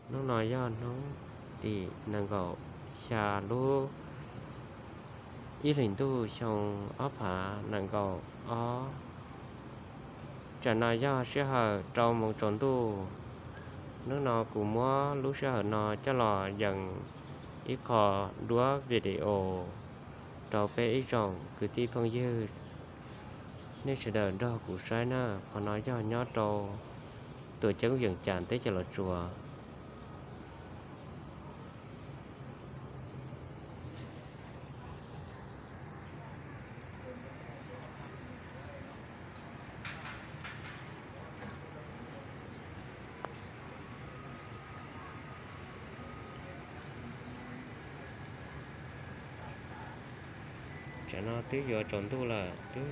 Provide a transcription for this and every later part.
Hnub no yog hnub tim nees nkaum xya lub ib hlis ntuj xyoo ob phav nees nkaum ob. Tsam no yog sij hawm rau moos tsaus ntuj. Hnub no kuv muab lub sij hawm no coj los yees ib qho duab video rau peb ib tsoom kwv tij phooj ywg, nej sawv daws nrog kuv saib na. Qhov no yog nyob rau Tuam Ceeb Vias Cas teb chaws Los Tsuas. Tsam no twb yuav tsaus ntuj lawm, twb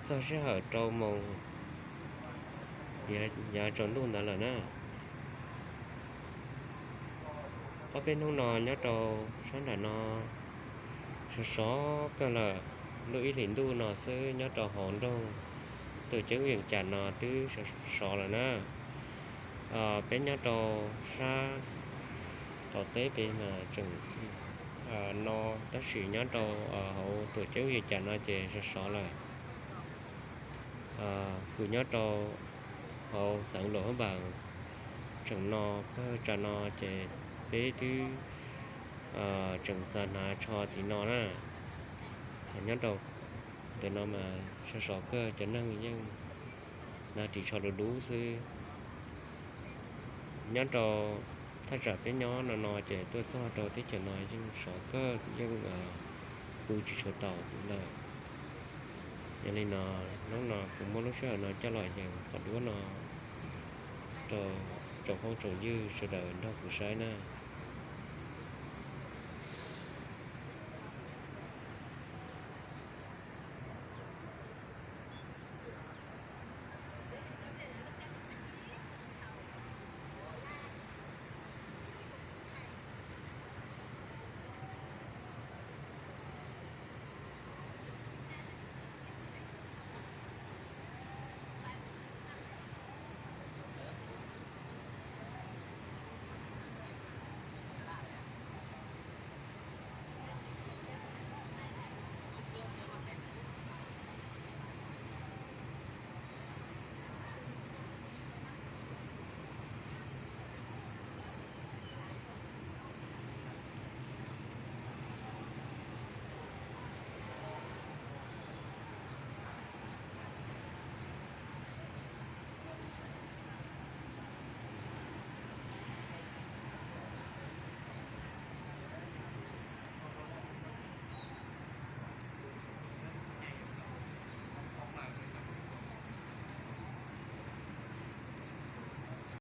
txog sij hawm rau moos, yav tsaus ntuj ntawd lawm na. Ob peb hnub no nyob rau sab nram no sov sov kawg lawm. Lub ib hlis ntuj no xwb nyob rau hauv nroog Tuam Ceeb Vias Cas no twb sov sov lawm na. Peb nyob rau sab tom teb peb mas tseem no, tab sis nyob rau hauv Tuam Ceeb Vias Cas no ces sov sov lawm. Kuv nyob rau hauv xeev Luam Phab Npas tseem no kawg. Tsam no ces peb twb tseem xav hnav tsho tim no na. Nyob rau ntawm no mas sov sov kawg, cov neeg yeej hnav ris tsho du du xwb. Nyob rau thaj tsam peb nyob no no ces tuaj txog rau teb chaws no yeej sov kawg, yeej pw tsis tshua tau lawm. Yog li no, hnub no kuv muab lub sij hawm no coj los yees qhov duab no rau tsoom phooj tsoom ywg sawv daws nrog kuv saib na.